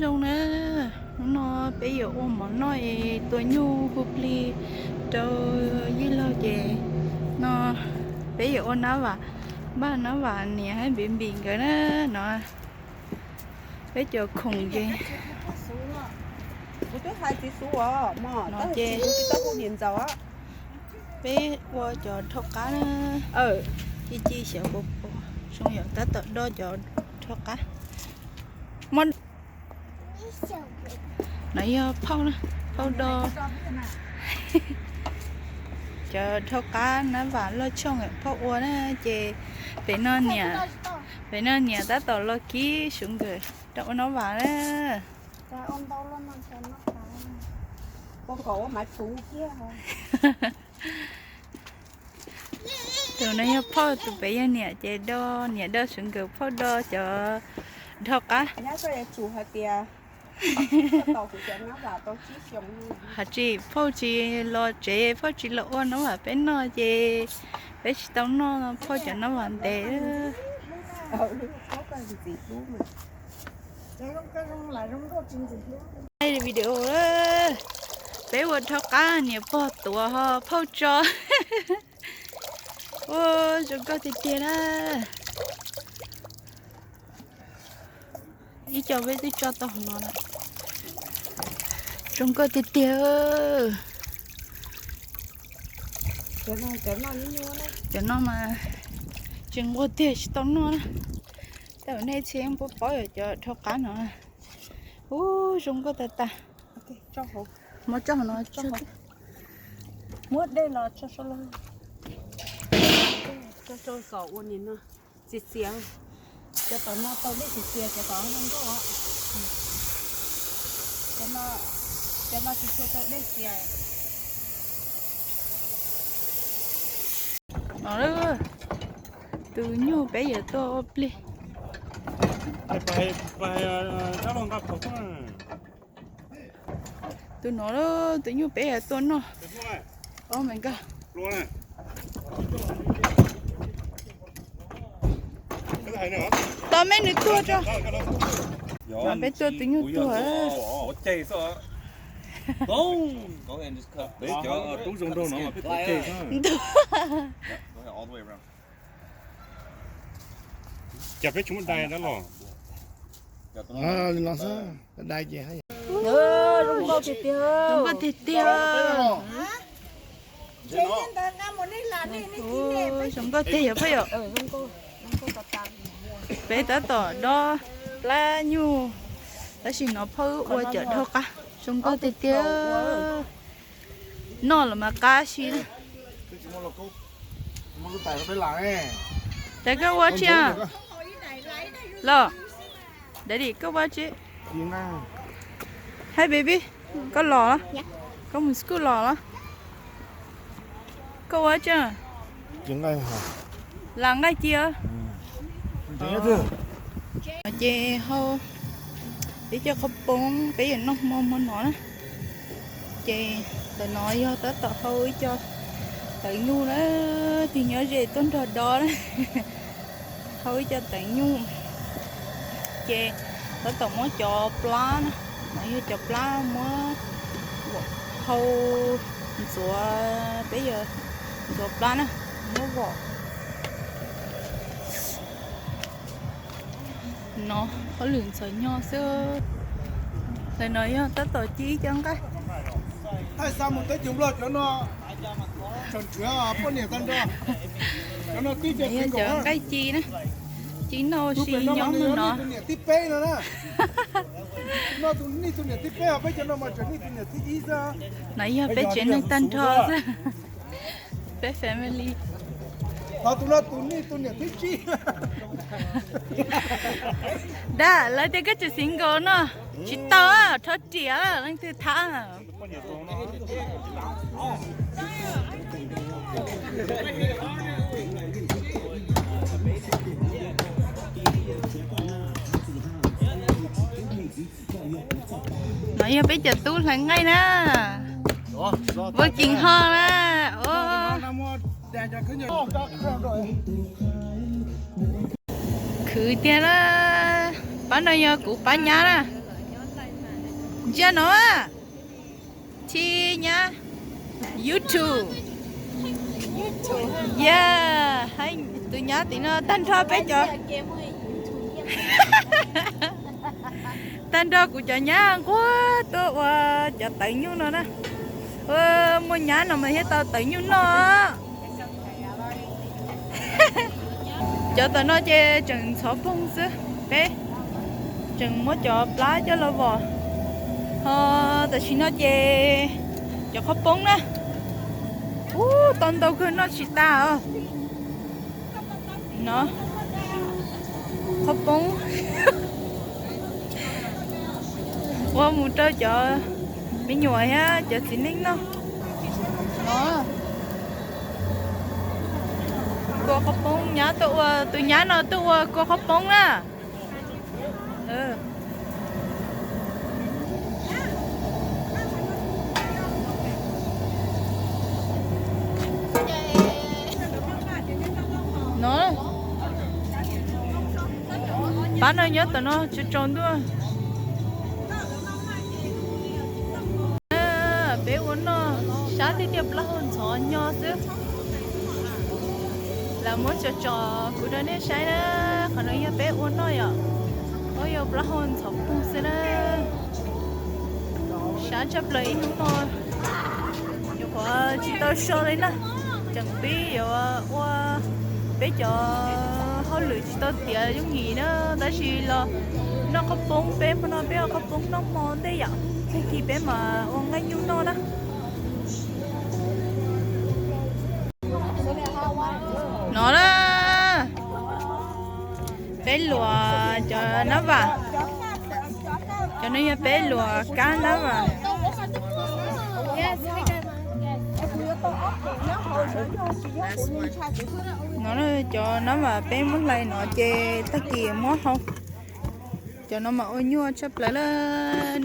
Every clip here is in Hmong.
Zoo na, hnub no peb yuav ua mov noj es tua nyuj hu plig rau yij laug ces no peb yuav ua nab vam, npaj nab vam niam hab npim npim nkawd na no. Peb cov khoom ces no ces peb ua cov dhau qab na. Ci ci xyav puas puas zoo yom, tab tom do cov dhau qab. No yog phauj, phauj do cov dhau qab nab vam loj tshooj phauj ua na ces pem no niam, pem no niam tab tom los kib suav nkawm rau ua nab vam na. Tus no yog phauj, tus pem yog niam ces do, niam do suav nkawm, phauj do cov dhau qab. Hais tsis phauj tsis los tsev, phauj tsis los ua nab vam peb noj ces peb tsis tau noj phauj cov nab vam ntev. Video peb ua dhau qab niam pog tuav ho phauj tso. Ua zoo nkauj tiag tiag na. Ib co peb twb tso tau hauv no lawm. Zoo nkauj tiag tiag. Cov no mas tsis nquag tiag tsis tau noj na. Tej zaum nej txhia yeej paub paub yom cov dhau qab no. Ub, zoo nkauj tag tag. Muab tso hauv no, muab dej los tso sab laug. Tso rau kom ua nim no txias txias. Cov tom no tau dej txias txias, cov tom no nkauj. Cov no tsis tshua tau dej txias. No, tus nyuj peb yuav tua ua plig. Tus no, tus nyuj peb yuav tua noj. Oh my God. Tau, meb nws tuag tso. Mas peb tua tus nyuj tuag. Cas peb tsis muab dai dab los? Li no xwb, dai ces zoo nkauj tiag tiag. Zoo nkauj tiag yog phauj yom. Peb tab tom dob plab nyuj, tab sis no phauj ua cov dhau qab zoo nkauj tiag tiag. Noj los mas qab si na. Tes koj ua tsi a? Los, daddy koj ua tsi? Hi baby, koj los los? Koj mus school los los? Koj ua tsi? Lam nqaij ci os. Ces hau ib co qhaub poob peb yuav noj hmo hmo no na. Ces ntawm no yog tab tom hau ib co tawv nyuj na, tig nyob ze tuaj nrog do na. Hau ib co tawv nyuj. Ces tab tom muab cov plab na, no yog cov plab muab hau ntxuav, peb yuav ntxuav plab na, muab vom. No hauj lwm ntxhov nyo xwb. Ntawm no yog tab tom ci ib co nqaij. Thaij xa mus teb chaws Nplog cov no, tseem tshuav poj niam tag nrho. Cov no twb cov, yog cov nqaij ci na, ci noj ua si nyob mus no. Tus niam thib peb no na. No tus nej tus niam thib peb, peb cov no mas tseem nej tus niam thib ib xwb. No yog peb tsev neeg tag nrho xwb. Peb family. Ho tus no tus nej tus niam thib tsib. Dab, lawv tias koj tseem single no, tsis tau, rho riam leej twg tham. No yog peb cov tub hlais nqaij na. Working hard na. Khwv tiag na. Pab no yog kuv pab nyab na. Zaj no, Tib nyab YouTube. Yeah, tus nyab tim no tag nrho peb cov, tag nrho kuv cov nyab nquag tuaj ua cov tawv nyuj no na. Ua, muaj nyab no mas thiaj tau tawv nyuj noj. Cov tom no ces tseem ntxhov poog xwb, peb tseem muab cov plab coj los vom. Ho tam sim no ces cov qhaub poob na, ub, tau ntau kawg noj tsis tas os. No, qhaub poob ua mus rau cov me nyuam thiab cov txiv neej noj. No, kua qhaub poob, nyab tuaj ua, tus nyab no tuaj ua kua qhaub poob na. No, pab no nyob tom no tsaus tsaus ntuj. Peb ua noj sab tiag tiag, plaub hau ntxhov nyo xwb. Lam muab tsom tsom kuv rau nej saib na. Qhov no yog peb ua noj yom. Ua yog plaub hau ntxhov poog xwb na. Sab tshaj plaws ib hnub no. Nyuam qhuav tsis tau so li na. Tseem pib yuav ua peb cov hauj lwm tsis tau tiav yooj yim na, tab sis los noj qhaub poob, peb hmo no peb ua qhaub poob noj hmo ntej yom, tag kis peb mam ua nqaij nyuj noj na. No na, peb luam cov nab vam, cov no yog peb luam kab nab vam. No cov nab vam peb muab hlais no ces tag kis muab hau. Cov no mas ua nyuaj tshaj plaws la,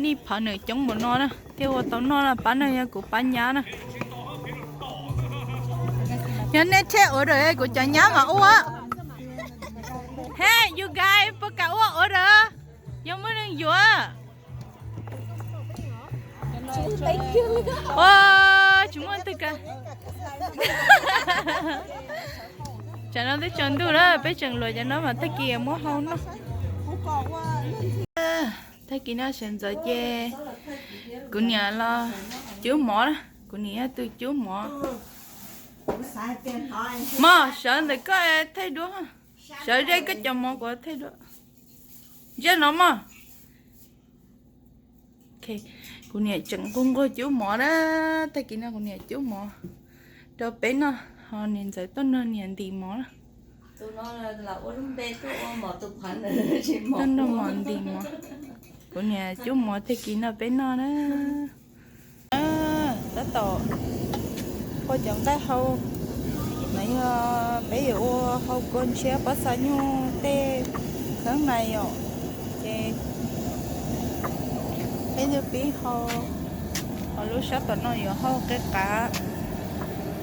nij phav nws coob npaum no na thiaj ua tau noj na, pab no yog kuv pab nyab na. Yog nej thiaj ua rau kuv cov nyab mas ua. Hey, you guys, puas kam ua ua rau? Yog muaj neeg yuav. Ua, tsis muaj twg ka. Tsam no twb tsaus ntuj lawm, peb tseem luam cov no mas tag kis muab hau noj. Tag kis no sawv ntxov ces kuv niam los cub mov na, kuv niam yog tus cub mov. Mog, sawv ntawm koj thaij duab, sawv ze koj cov mov kuv thaij duab. Ze no mog. Kuv niam tseem nquag nquag cub mov na, tag kis no kuv niam cub mov rau peb noj, ho niam ntxawm tuaj nrog niam ntim mov na. Tuaj nrog mov ntim mov. Kuv niam cub mov tag kis no peb noj na. Tab tom ua cov nqaij hau, no yog peb yuav ua hau kua ntshiab pob txha nyuj tej kheeb na yom, ces peb yuav pib hau, ho lub sab tom no yuav hau qe qav,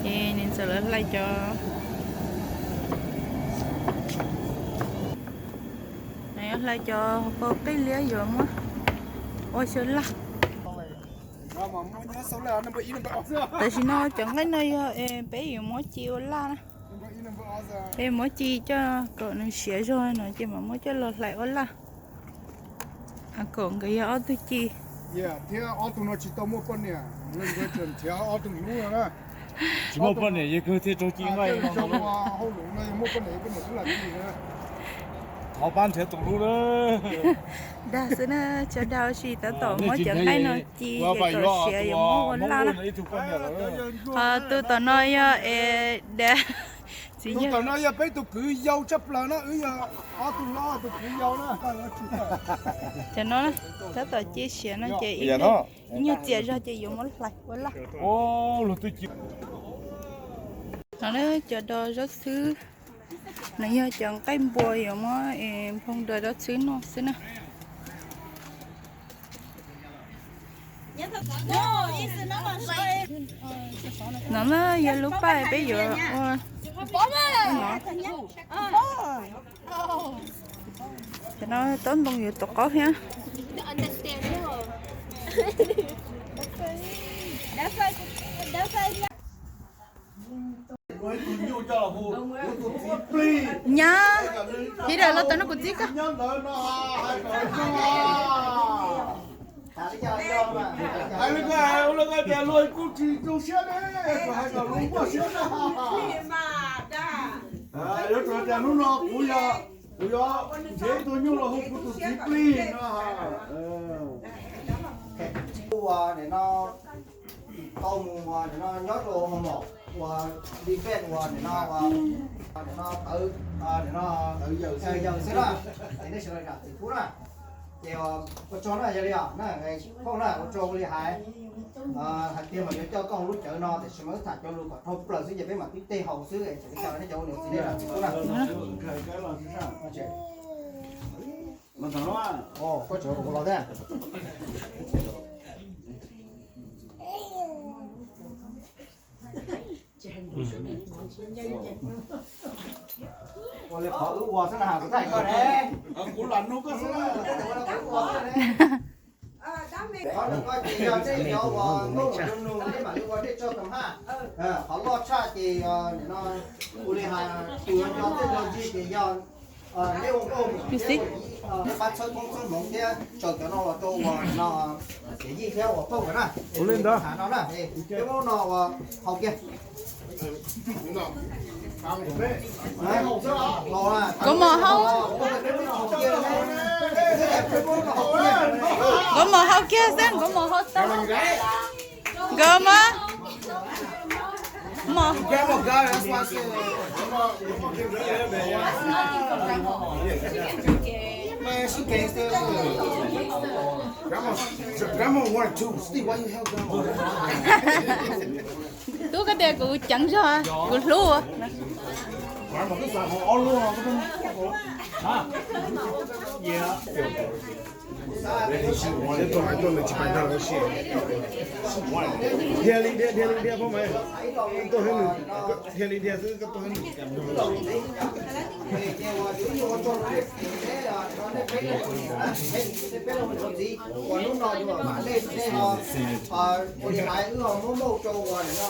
ces niam ntxawm lawv hlais cov, no yuav hlais cov hauv paus qij liab yuav muab ua xyaw laj. Tam sim no cov nqaij no yog peb yuav muab ci ua laj na. Peb muab ci coj kom nws siav zog no ces mam muab coj los hlais ua laj. Kom nkawd yog ob tug ci. Thiab ob tug no tsis tau muaj poj niam, tsis muaj poj niam yog kawg thiaj raug ci nqaij. Thov pab nrhiav tus hlub na. Dag xwb na, tso dag ua si, tab tom muab cov nqaij no ci kom siav yuav muab ua laj na. Ho tus tom no yog es da, txiv yawg. Tom no yog peb tus kwv yau tshaj plaws na, wb yog ob tug hlob tus kwv yau na. Cov no tab tom ci siav no ces ib nyuag txias zog ces yuav muab hlais ua laj. No cov dos zaub txhwb, no yog cov nqaij npua yuav muab nphoo dos zaub txhwb noj xwb na. No na yog lub paj peb yuav ua no. Cov no taub ntoo yuav tuav qaub thiab. Nyab, Hiv Daim los tau nrog kuv txib koj. Hais li ko, ua li ko tias luag kuj tsis tu siab ne, kuv hais kom luag muaj siab na. Yuav tsum tias hnub no kuv yog, kuv yuav nrhiav ib tug nyuj los hu kuv tus txiv plig no. Ua nim no tau mus ua nim no nyob rau hoo mom ua li pej ua nim no ua nim no tawv nim no yawg xwb na. Es nej sawv daws zam txim pub na. Ces ua tsaug na, yog li os na, koj na ua tsaug ua li hais, hais tias mas yuav coj koj hauv lub cawv no tiam sis mas wb tham cov lus kom dhau plaws xwb ces peb mam tib teg haus xwb es tseem li cas nej cov ua niam txiv nej zam txim pub na. Koj tseem los thiab. Ua li qhov wb ua xwb na, kuv thaij koj ne. Kuv lam nug koj xwb. Qhov no koj ces yog nej cov uas nkauj mus rau nus nej mam li ua nej tso tom haj. Qhov loj tshaj ces nim no ua li hais tus yuav nco tej nco ncig ces yog nej ua nkauj mus thiab, nej pab txhawb koob txhawb hmoov thiab tsaws cov no los rau uas no Yij thiab uas Phauj nkawd na. Ua li ntawd. Tham no na, peb muab no uas haus kiag. Kov mos hau, kov mos hau kiag xwb, kov mos hau tau. Nkawd mas mos. Grandma got it, that's why I said. Man, she gangster. Grandma, grandma one too. Steve, why you help grandma? Tub, koj tias kuv ceev zog, kuv hlub. Grandma twb xav hauv ob lub no. Dhia li dhia, dhia li dhia, phob mas. Koj tuaj heev, dhia li dhia xwb, koj tuaj heev. Ua hnub no yuav mam nej nej ho ua li hais wb ho muab mauj rau uas nim no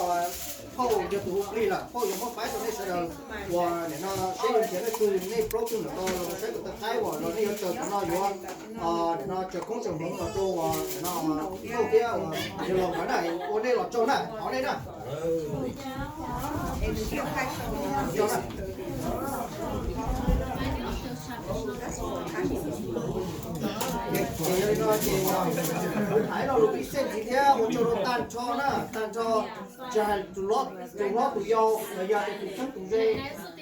Phauj yog tus hu plig lawm, Phauj yuav muab faib rau nej sawv daws uas nim no seb yuav nrhiav leej twg, nej plaub tug ntawm no los saib tus tawv qaib uas los nej yuav tsaws tom no yuav nim no tsaws koob tsaws hmoov los rau uas nim no Phauj thiab uas yawg laus nkawd na, ua nej los tsaug na, thov nej na. Ces yog li no ces thaiv lo lus ib txhiab ntxiv thiab ua tsaug rau tag nrho na, tag nrho, tsis hais tus hlob tus yau los yog tias tus txheeb tus ze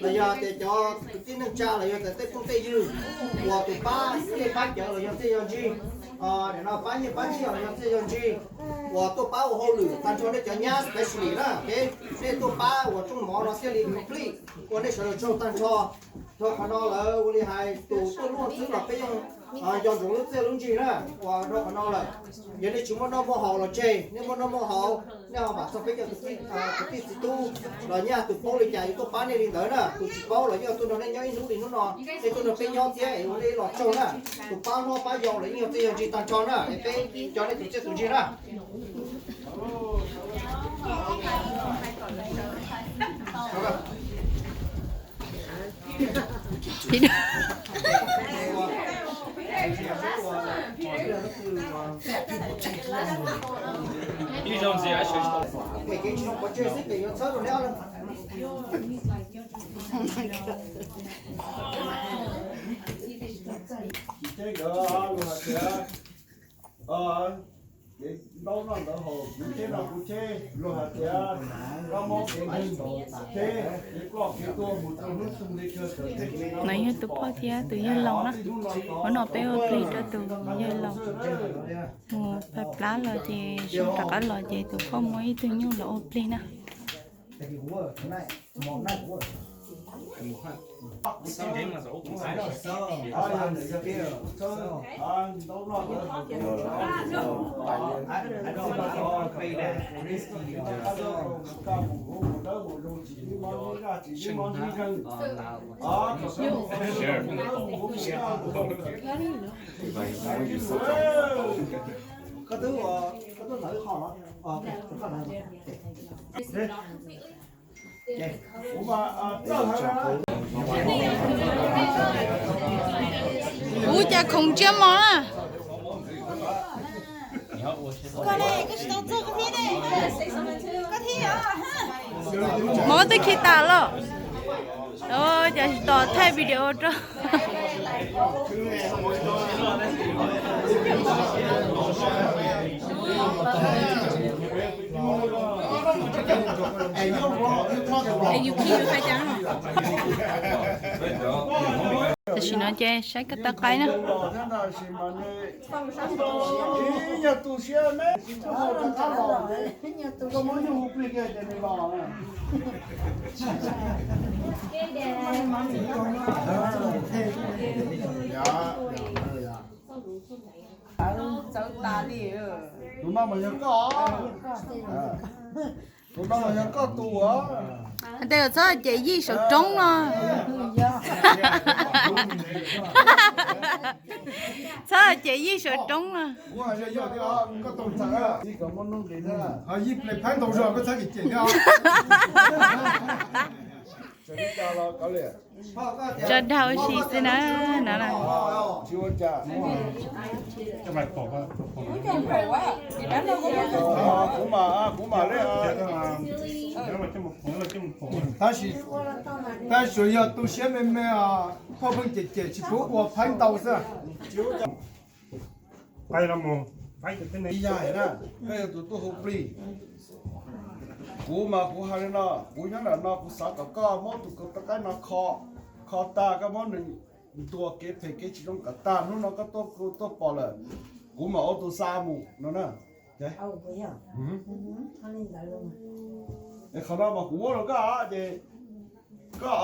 los yog tias cov kwv tij neej tsa los yog tias tej phooj tej ywg uas tus pab nyiaj pab cawv los yog txiaj yog ntsig, nim no pab nyiaj pab txiaj los yog txiaj yog ntsig uas tuaj pab ua hauj lwm, tag nrho nej cov nyab specially na, nej tuaj pab uas rooj mov no thiaj li complete, ua nej sawv daws tsaug tag nrho. Dhau qhov no lawm ua li hais tus tuaj luaj xwb los peb yeej nco ntsoov lub txiaj lub ntsig na, uas dhau qhov no lawm yog nej tsis muaj noj muaj haus los tseg, nej muaj noj muaj haus nej ho vam txog peb cov kwv tij txiv tub los nyaj tus paub li cas yuav tuaj pab nej li ntawd na, tus tsis paub los yeej tuaj nrog nej nyob ib hnub li hnub no, nej tuaj nrog peb nyob thiab es ua nej los tsaug na. Tus pab hlob pab yau los yeej yog txiaj yog ntsig tag nrho na, es peb nco nej tus txiaj tus ntsig na. Ces ntaub noj ntawv haus, kuv cheb noj kuv cheb, luag hais tias kab mob kev nkeeg cheb, kev ploj kev tuag mus rau hnub xyoo li kawg. No yog tus phauj thiab tus yawg laus na. Hnub no peb ua plig rau tus yawg laus mus pab plab los ces zoo rov qab los ces tus phauj muab ib tug nyuj los ua plig na. Kuv cas khoom tsiab mos na. Mov twb khi tas los. Cas tsis tos thaij video rau. Tam sim no ces saib koj tau qaib na. Tus no mas yog koj, tus no mas yog koj tus. Hais tias txhob cem Yij saum roob no. Txhob cem Yij saum roob no. Tso dag ua si xwb na, no na. Tab sis, tab sis yog tu siab me me os, phauj pheej cem cem tsis pub ua phab ntau xwb. Ib yam na, koj yog tus tuaj hu plig. Kuv mas kuv hais li no, kuv nyob nram no kuv xav kom koj muab tus qaib no kho, kho tag koj muab nws ntuas kev phem kev tsis zoo kom tag, hnub no koj tuaj pom lawm, kuv mam ua tus xa mus no na. Es qhov no mas kuv muab rau koj ces koj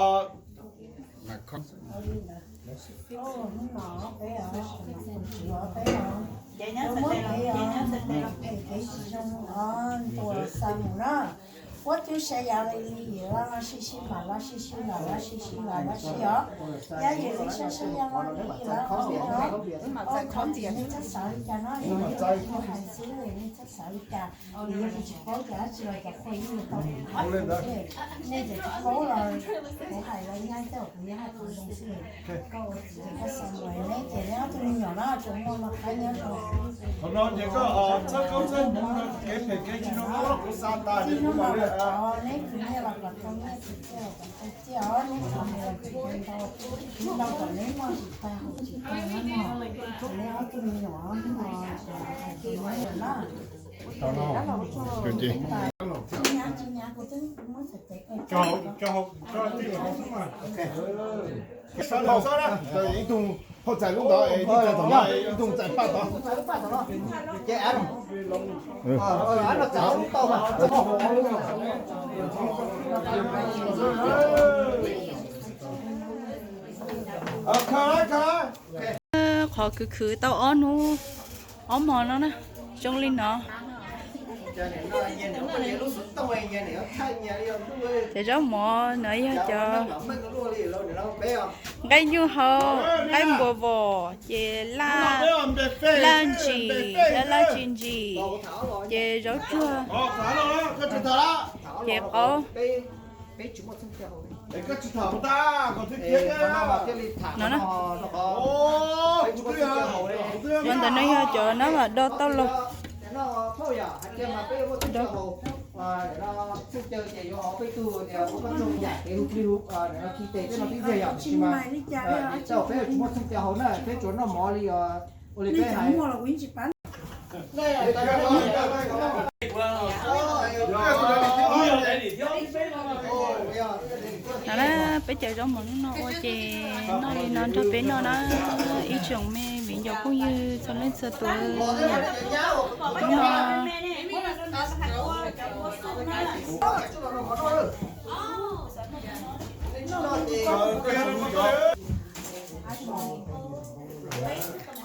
Ua tib sai yam li li los sib sib lam los sib sib lam los sib sib lam los sib os. Yog yam li sai sai yam li li los sib os. Ua txhob txwm nej txhob xav li cas no, kuv hais xwb nej txhob xav li cas. Yog kuv tsis paub cas dab tsi los cov phooj ywg tau, nej tseem tsis paub los kuv hais los nyab coj kuv yog hais qhov zoo xwb. Koj ua txiv ces koj xav npaum neb ces neb ob tug me nyuam no tsuas muaj no qab nyob zoo. Qhov no ces koj txhawb koob txhawb hmoov no kev phem kev tsis zoo no kuv xa tas ces kuv mam li. Neb khwv nyiaj los kom tau nyiaj, khwv tsiaj los kom tau tsiaj os, neb txhob mus ntau ntau kom neb muaj tsis tag hauv tsis tag na mog. Neb ob tug me nyuam no hais tias nyob zoo na. Tsis nyab, tsis nyab, kuv twb muab txhais tes. Ib tug phauj txais lub ntawd, ib tug txais tom no, ib tug txais paj tod. Qhov khwv khwv tau ob hnub ob hmos no na, zoo li no. Cov zaub mov no yog cov nqaij nyuj hau, nqaij npua vos, ces laj, laj ntsis, laj tsis ntsis, ces zaub tsuag, ces qaub. No na, ntawm no yog cov nab vam do tauj los. No na, peb cov zaub mov hnub no ua ces noj li no nrog peb noj na, ib tsoom me viv ncaus phooj ywg txhua leej txhua tus. Hnub no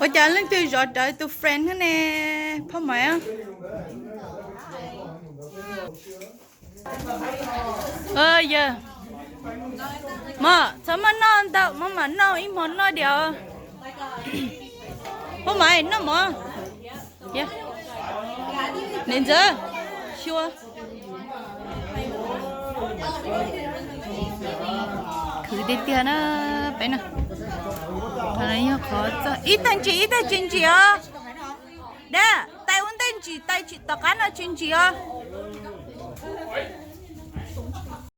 ua cas leej twg zov rawv tus friend thiab ne, Phaj Maiv? Yog, mog, txhob maj noj ntau, maj mam noj ib hmo noj diam. Phaj Maiv, noj mov. Ntxawg, xyuas. Khwv tiag tiag na peb na. Qhov no yog qhov txog ib tag ntsis, ib tag tsis ntsim os. Dab, tais ua ntej ntsim, tais tom qab no tsis ntsim os.